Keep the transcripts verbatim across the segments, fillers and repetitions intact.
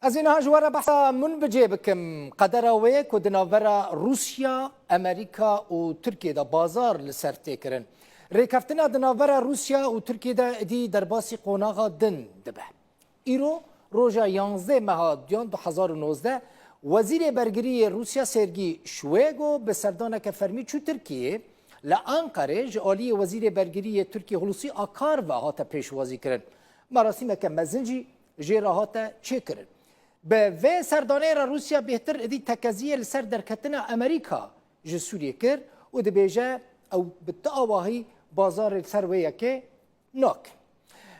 Ez ê niha ji we re behsa Munbicê bikim. Qedera wê ku di navbera Rûsya, Amerîka û Tirkiyê de bazar li ser tê kirin. Rêkeftina di navbera Rûsya û Tirkiyê de êdî derbasî qonaxa din dibe. Îro roja yanzdeh meha duyan du hezar û nozdeh, Wezîrê Bergirî yê Rûsya Sergî Şwêgo bi serdaneke fermî çû Tirkiyê. Li Anqerê ji aliyê Wezîrê Bergirî yê Tirkiyê Hulusi Akar ve hate pêşwazî kirin. Merasîmeke mezin jî jê re hate çêkirin. Bi vê serdanê re Rûsya bêhtir êdî tekeziyê li ser derketina Amerîka ji Sûriyê kir û dibêje ew bi ti awahî bazarê li ser wê yekê nakin.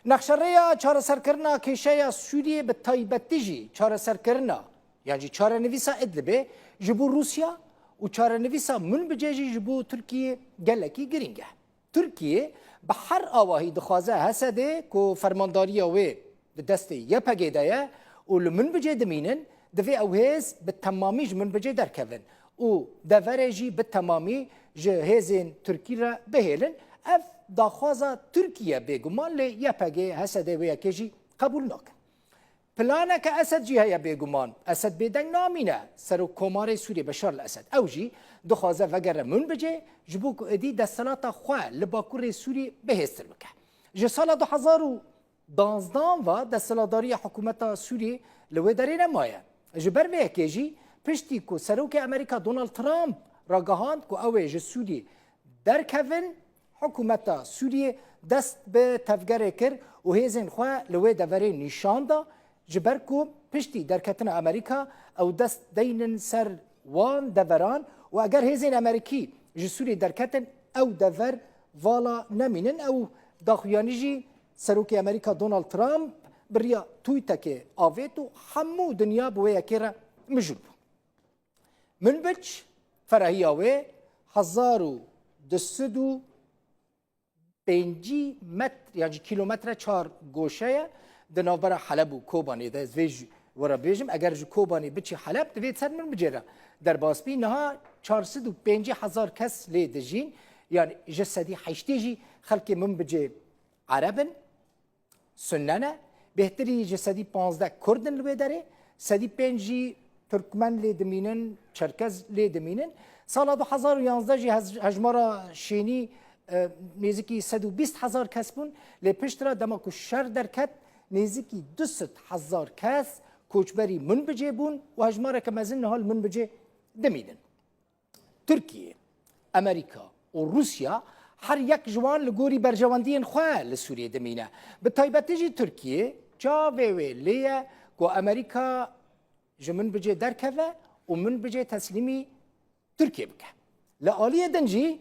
Nexşerêya çareserkirina kêşeya Sûriyê, bi taybetî jî çareserkirina yan jî çarenivîsa Idlibê ji bo Rûsya û çarenivîsa Munbicê jî ji bo Tirkiyê gelekî girîng e. Tirkiye bi her awahî dixwaze Hesedê ku fermandariya wê di destê Y P G de ye û li Munbicê dimînin, divê ew hêz bi temamî ji Munbicê derkevin û deverê jî bi temamî ji hêzên Tirkî re bihêlin. Ev daxwaza Tirkiye bêguman, lê Y P G Hesedê wê yekê jî qebûl nakin. Planeke Esed jî heye bêguman. Esed bêdeng namîne. Serokkomarê Sûriyê Beşar el-Esed, ew jî dixwaze vegere Munbicê, ji bo ku êdî desthilata xwe li bakurê Sûriyê bihêztir bike. Ji sala du hezar û danzdan ve desthilatdariya hikûmeta Sûriyê li wê derê nemaye. Ji ber vê yekê jî, piştî ku Serokê Amerîka Donald Trump ragihand ku ew ê ji Sûriyê derkevin, hikûmeta Sûriyê dest bi tevgerê kir û hêzên xwe li wê deverê nîşan da, ji ber ku piştî derketina Amerîka ew dest deynin ser wan deveran û eger hêzên Amerîkî ji Sûriyê derketin, ew dever vala nemînin. Ew daxuyanî jî Serokê Amerîka Donald Trump bi riya twîtekê avêt û hemû dinya bi wê yekê re mijûl bû. Minbic, ferahiya wê hezar û du sed û pêncî metr, yan jî kîlometre çar goşe ye. Di navbera Heleb û Kobanê de, ez vê ji we re bêjim, eger ji Kobanê biçî Heleb, divê ser Minbicê re derbas bî. Niha çar sed û pêncî hezar kes lê dijîn, yani ji sedî heştê jî xelkê Minbicê Ereb in. Sunne ne, bêhtirî ji sedî panzdeh Kurd in li wê derê, sedî pênc jî Tirkmen lê dimînin, Çerkez lê dimînin. Sala du hezar û yanzdeh jî hez-, hejmara şênî, e, nêzîkî sed û bîst hezar kes bûn. Lê piştre dema ku şer derket, nêzîkî du sed hezar kes koçberî Minbicê bûn û hejmareke mezin niha li Minbicê dimînin. Tirkiye, Amerîka û Rûsya her yek ji wan li gorî berjewendiyên xwe li Sûriyê dimîne. Bi taybetî jî Tirkiye çavê wê lê ye ku Amerîka ji Minbicê derkeve û Minbicê teslîmî Tirkiye bike. Li aliyê din jî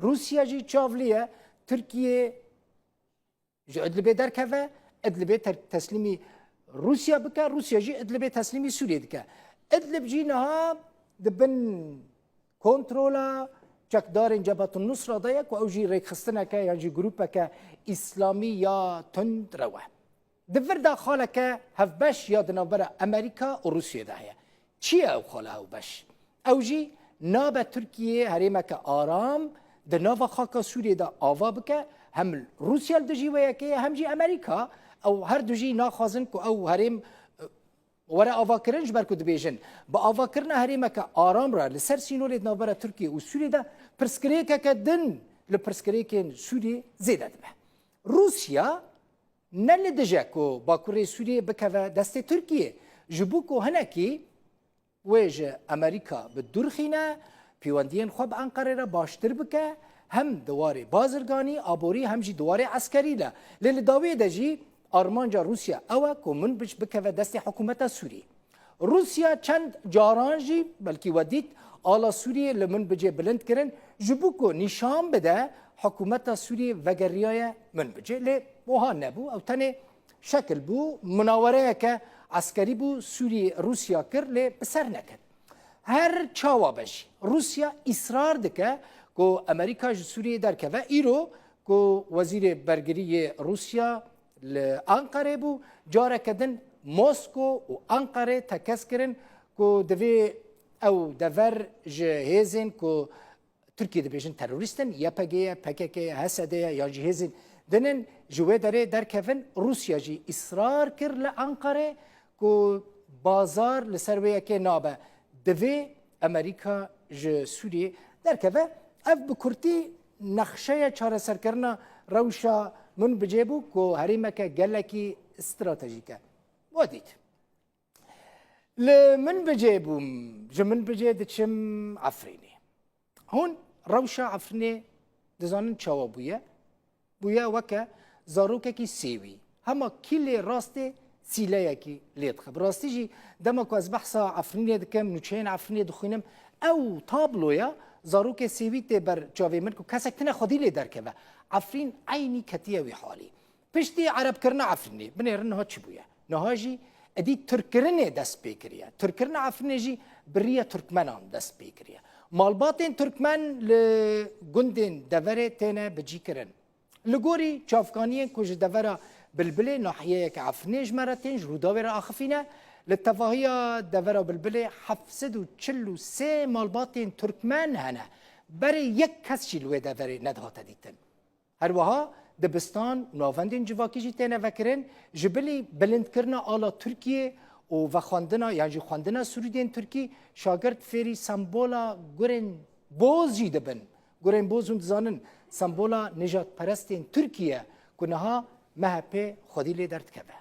Rûsya jî çav lê ye Tirkiye ji Idlibê derkeve, Idlibê ter-, teslîmî Rûsya bike, Rûsya jî Idlibê teslîmî Sûriyê dike. Idlib jî niha di bin kontrola çekdarên Cebhetun Nusra de ye ku ew jî rêkxistineke yan jî grûpeke îslamî ya tundrew e. Di vir de xaleke hevbeş ya di navbera Amerîka û Rûsiyê de heye. Çi ye ew xala hevbeş? Ew jî nabe Tirkiye herêmeke aram di nava xaka Sûriyê de ava bike, hem Rûsya li dijî wê yekê ye, hem jî Amerîka. Ew her du jî naxwazin ku ew herêm, e, were avakirin, ji ber ku dibêjin, bi avakirina herêmeke aram re li ser sînorê di navbera Tirkiye û Sûriyê de pirsgirêkeke din li pirsgirêkên Sûriyê zêde dibe. Rûsya ne li dij e ku bakurê Sûriyê bikeve destê Tirkiyê, ji bo ku hinekî wê ji Amerîka bi dûr xîne, pêwendiyên xwe bi Enqerê re baştir bike, hem di warê bazirganî, aborî, hem jî di warê eskerî de. Lê li dawiyê de jî armanca Rûsya ew e ku Minbic bikeve destê hikûmeta Sûriyê. Rûsya çend caran jî, belkî we dît, ala Sûriyê li Minbicê bilind kirin, ji bo ku nîşan bide hikûmeta Sûriyê vegeriyaye Minbicê. Lê wiha nebû, ew tenê şekil bû, munawereyeke eskerî bû, Sûriyê Rûsya kir, lê bi ser nekin. Her çawa be jî, Rûsya îsrar dike ku Amerîka ji Sûriyê derkeve. Îro ku Wezîrê Bergirî yê Rûsya li Anqerê bû, careke din Mosko û Anqerê tekez kirin ku divê ew dever ji hêzên ku Tirkiye dibêjin terorîst in, Y P G ye, P K K ye, H S D ye, yan jî hêzên din in, ji wê derê derkevin. Rûsya jî îsrar kir li Enqerê ku bazar li ser wê yekê nabe. Divê Amerîka ji Sûriyê derkeve. Ev bi kurtî nexşeya çareserkirina rewşa Minbicê bû ku herêmeke gelekî stratejîk e. We dît. Li Minbicê bûm, ji Minbicê diçim Efrînê. Hûn rewşa Efrînê dizanin çawa bûye? Bûye weke zarokekî sêwî. Hema kîlê rastê sîleyekî lê dixe. Bi rastî jî dema ku ez behsa Efrînê dikim, nûçeyên Efrînê dixwînim, ew tabloya zarokê sêwî tê ber çavê min ku kesek tine xwedî lê derkeve. Efrîn eynî ketiye wî halî. Piştî erebkirina Efrînê, binêrin niha çi bûye? Niha jî êdî tirkkirinê dest pê kiriye. Tirkkirina Efrînê jî bi rîya Tirkmenan dest pê kiriye. Malbatên Tirkmen li gundên deverê têne bicîkirin. Li gorî çavkaniyên ku ji devera Bilbilê, nahiyeyeke Efrînê ji me re tên, ji Rûdawê re axifîne, li tevahiya devera Bilbilê heft sed û çil û sê malbatên Tirkmen hene. Berê yek kes jî li wê deverê nedihate dîtin. Her wiha dibistan û navendên civakî jî têne vekirin, ji bilî bilindkirina ala Tirkiyê û vexwendina yan jî xwendina sûrîdên Tirkî, şagirt fêrî sembola gurên boz jî dibin. Gurên boz hûn dizanin, sembola nijadperestên Tirkî ye ku niha M H P xwedî lê derdikeve.